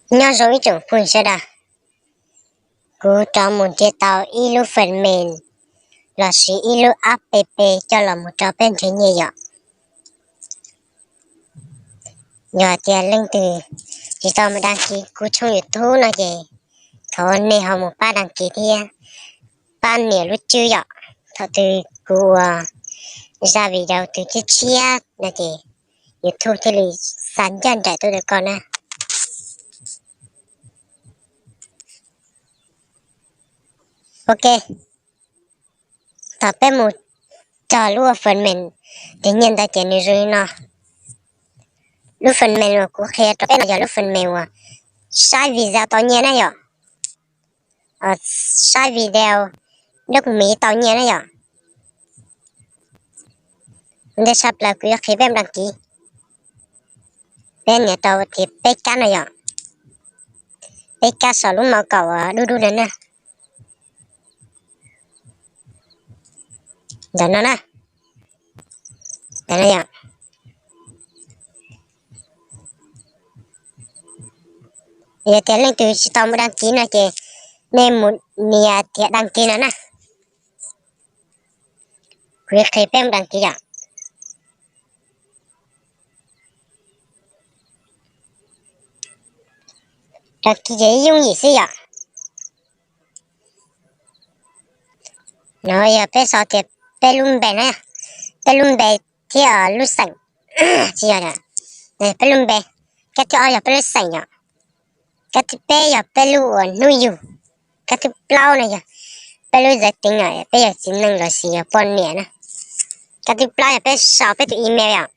Nyob zoo ib tsoom phooj ywg sawv daws, kuv rov mus nrhiav tau ib lub phần mềm lossis ib lub app coj los mus rau peb nrhiav nyiaj yom. Yog tias leej twg tsis tau mus đăng ký kuv tshooj YouTube no ces thov nej ho mus pab đăng ký thiab pab nias lub tswb yom. Thaum twg kuv ua zaj video twg tshiab tshiab no ces YouTube thiaj li xa ncaj nraim tuaj rau koj na. Ok, thaum peb mus txog lub phần mềm nrhiav nyiaj ntawd ces nws zoo li no. Lub phần mềm uas kuv qhia rau peb no yog lub phần mềm uas saib video tau nyiaj na yom. Saib video nước Mỹ tau nyiaj na yom. Ntej tshaj plaws kuv yuav qhia peb đăng ký. Peb nias rau tias peb kab no yom. Peb kab saum lub mauj kaum dub dub no na. Ntawm no na. Ntawm no yom. Yog tias leej twg tsis tau mus đăng ký no ces nej mus nias tias đăng ký no na. Kuv yuav qhia peb mus đăng ký yom. Đăng ký ces yooj yim xwb yom. No yog peb sau tias peb lub npe na, peb lub npe thiab lub xeem, tsis yog, peb lub npe. Kab thib ob yog peb lub xeem yom. Kab thib peb yog peb lub uas hnub yug. Kab thib plaub no yog peb lub giới tính, peb yog txiv neej lossis yog poj niam na. Kab thib plaub yog peb sau peb tus email yom.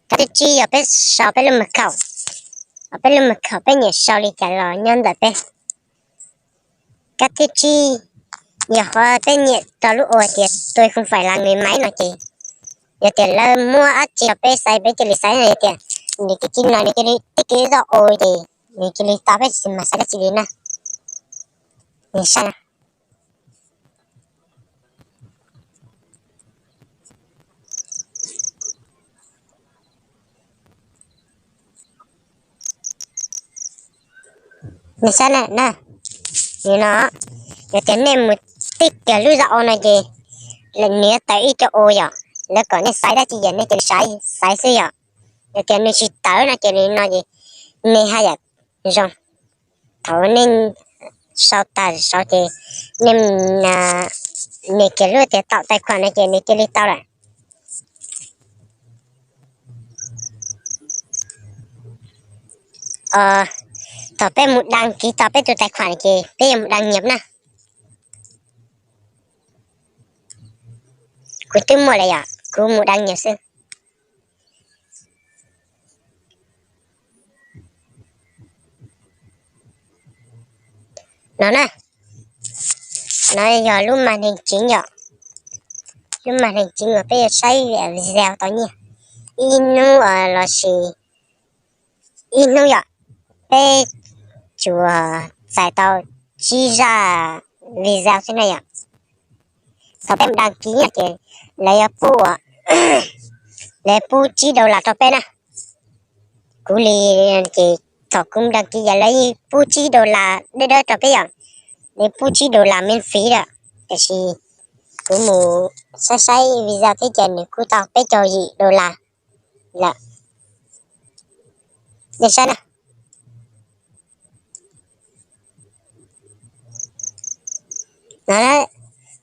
Kab thib tsib yog peb sau peb lub mật khẩu, peb lub mật khẩu peb nyiam sau li cas los nyob ntawm peb. Kab thib tsib yog qhov peb nyiam rau lub ua tias tôi không phải là người Mỹ no ces yog tias lawv muab dab tsi rau peb xaiv peb cia li xaiv, yog tias nws tib kev no nws cia li tib kev zaj ua ces nws cia li tau, peb tsis mas xaiv dab tsi li na. Nws saib na. Nej saib na, no, yog tias nej mus tib kiag lub zaj ua no ces nws yuav tawm ib co ua yom, lawv kom nej xaiv dab tsi ces nej cia li xaiv xwb yom. Yog tias nws tsis tawm no ces nws no ces nej haj yam zoo. Thaum nej sau tas saud ces nej nias kiag lub tias tạo tài khoản no ces nws cia li tau lawm. Thaum peb mus đăng ký tau peb tus tài khoản ces peb yuav mus đăng nhập na. Kuv twb muaj lawm yom, kuv mus đăng nhập xwb. No na, no yog lub màn hình chính yom. Lub màn hình chính uas peb yuav saib video tau nyiaj ib hnub lossis ib hnub yom, peb tsuas txais tau tsib zaj video xwb na yom. Thaum peb mus đăng ký no ces lawv yuav pub, lawv pub tsib đô la rau peb na. Kuv li ces thaum kuv mus đăng ký ces lawv pub tsib đô la dawb dawb rau peb yom. Lawv pub tsib đô la miễn phí lawm, tiam sis kuv mus saib saib video thiab ces nws kuj tau peb caug yim đô la lawm. Nej saib na.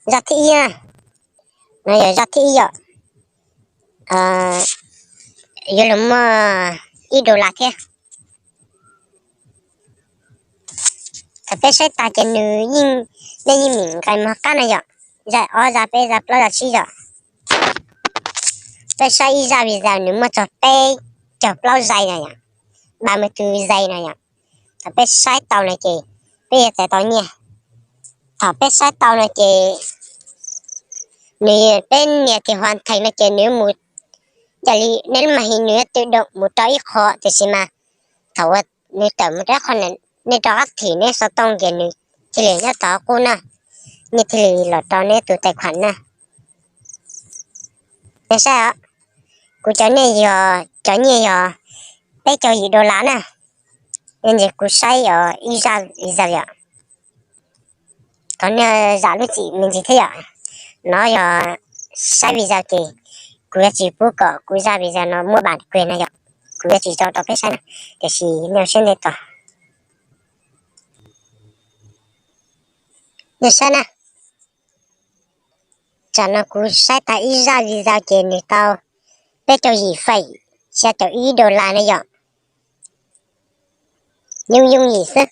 Zaj thib ib na, no yog zaj thib ib yom. Yuav los muaj ib đô la thiab. Thaum peb saib tas ces nws yeej, nej yeej mim nqes mus qab no yom. Zaj ob, zaj peb, zaj plaub, zaj tsib yom. Peb saib ib zaj video nws muaj txog peb caug plaub giây no yom, ba mươi tư giây no yom. Thaum peb saib tau no ces peb yuav txais tau nyiaj. Thaum peb saib tau no ces nws, peb nias tias hoàn thành no ces nws mus, yog li nej lub màn hình nws yuav tự động mus rau ib qho, tiam sis mas thaum uas nws tawm mus rau ib qho, nej rov qab thim nej xov tooj ces nws thiaj li nyob tod qub na, nej thiaj li los rau nej tus tài khoản na. Nej saib os, kuv cov nyiaj yog, cov nyiaj yog peb caug yim đô la na. Ntshe kuv saib ib zaj video yom, thov nej zam lub txim me ntsis thiab yom. No yog saib video ces kuv yuav tsis pub kom kuv zaj video no muaj bản quyền no yom. Kuv yuav tsis tso rau peb saib na, tiam sis nej saib ntej tos. Nej saib na, tsam no kuv saib tag ib zaj video ces nws tau peb caug yim feem xya caum ib dollar na yom. Yooj yooj yim xwb.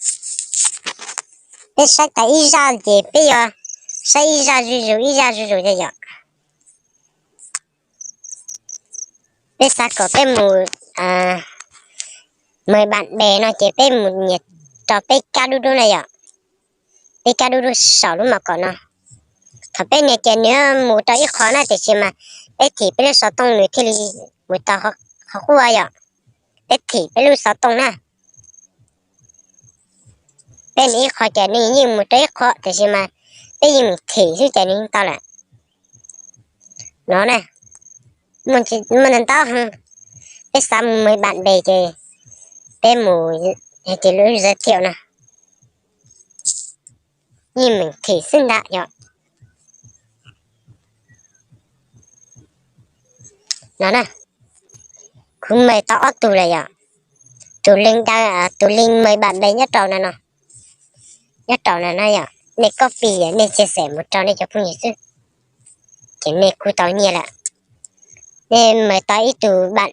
Peb saib tag ib zaj ces peb yuav saib ib zaj zuj zus ib zaj zuj zus yom. Peb xav kom peb mus mời bạn bè no ces peb mus nias rau peb kab dub dub na yom. Peb kab dub dub saum lub mom kom no. Thaum peb nias ces nws mus rau ib qho na, tiam sis mas peb thim peb lub xov tooj nws thiaj li mus tau qhov qub yom. Peb thim peb lub xov tooj na. Peb nias ib qho ces nws yeej mus rau ib qho, tiam sis mas peb yeej mus thim xwb ces nws yeej tau lawm. No na, muaj ntau ntau, peb xav mus mời bạn bè ces peb mus hais tias lub giới thiệu no, yeej mus thim xwb ntag yom. No na, kuv mời tau ob tug lawm yom. Tus link, tus link mời bạn bè nyob rau no no, nyob rau no no yom. Nej copy, nej chia sẻ mus rau nej cov phooj ywg xwb, ces nej kuj tau nyiaj lawm. Nej mời tau ib tug bạn,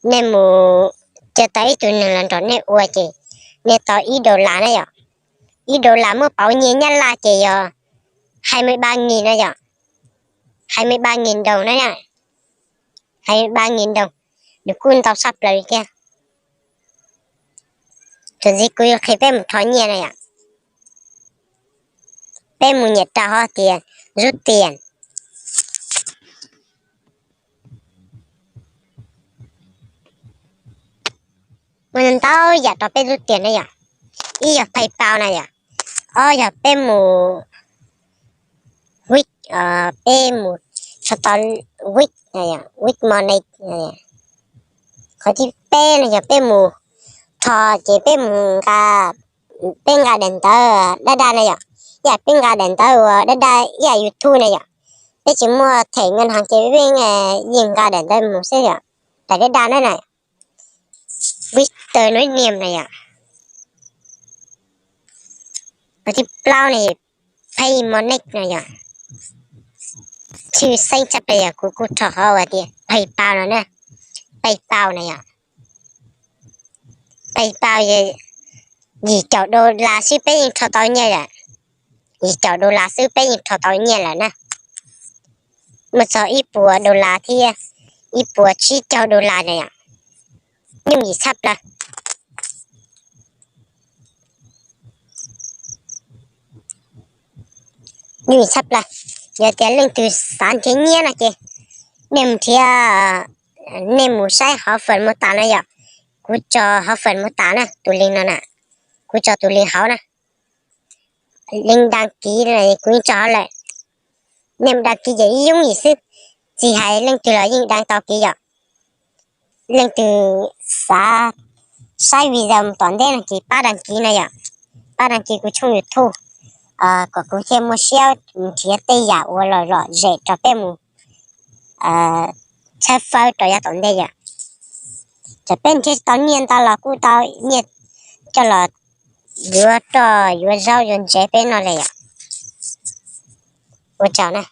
nej mus caw tau ib tug neeg los nrog nej ua ces nej tau ib dollar na yom. Ib dollar muab pauv nyiaj Nyab Laj ces yog hai mươi ba nghìn no yom. Hai mươi ba nghìn đồng na, hai mươi ba nghìn đồng. Nws kuj ntau tshaj plaws li thiab. Thaum ntxiv kuv yuav qhia peb mus rho nyiaj na yom. Peb mus nias rau hauv tias rút tiền. Muaj ntau yam rau peb rút tiền na yom. Ib yog PayPal na yom. Ob yog peb mus Wix, peb mus rho tau Wix, Wix Money. Qhov thib peb no yog peb mus rho ces peb mus nqa, peb nqa daim ntawv dab dab na yom. Ib yam peb nqa daim ntawv uas dab dab ib yam YouTube na yom. Peb tsis muaj thẻ ngân hàng ces peb yeej nqa daim ntawv mus xwb yom. Daim dab dab na na, Western Union na yom. Qhov thib plaub no Pay Money no yom. Tshwj xeeb tshaj plaws yog kuv kuj rho qhov uas tias PayPal no na. PayPal na yom. PayPal yim caum dollar xwb peb yeej rho tau nyiaj lawm. Yim caum dollar xwb peb yeej rho tau nyiaj lawm na. Muaj txog ib puas dollar thiab ib puas tsib caug dollar na yom. Yooj yim tshaj plaws. Yooj yim tshaj plaws. Yog tias leej twg xav nrhiav nyiaj no ces nej mus nrhiav, nej mus saib hauv phần mô tả no yom. Kuv tso hauv phần mô tả na, tus link no na. Kuv tso tus link hauv na. Link đăng ký no kuv yeej tso hauv lawm. Nej mus đăng ký ces yooj yim xwb. Tsis hais leej twg los yeej đăng tau ký yom. Leej twg xav saib video mus tom ntej no ces pab đăng ký no yom. Pab đăng ký kuv tshooj YouTube, kom kuv thiaj muaj siab nrhiav tej yam uas lom lom zem rau peb mus tshawb fawb rau yav tom ntej yom. Txawm peb nrhiav tau nyiaj ntau los kuj tau nyiaj coj los yuav roj yuav zaub yuav ntsev peb noj li yom. Ua tsaug na.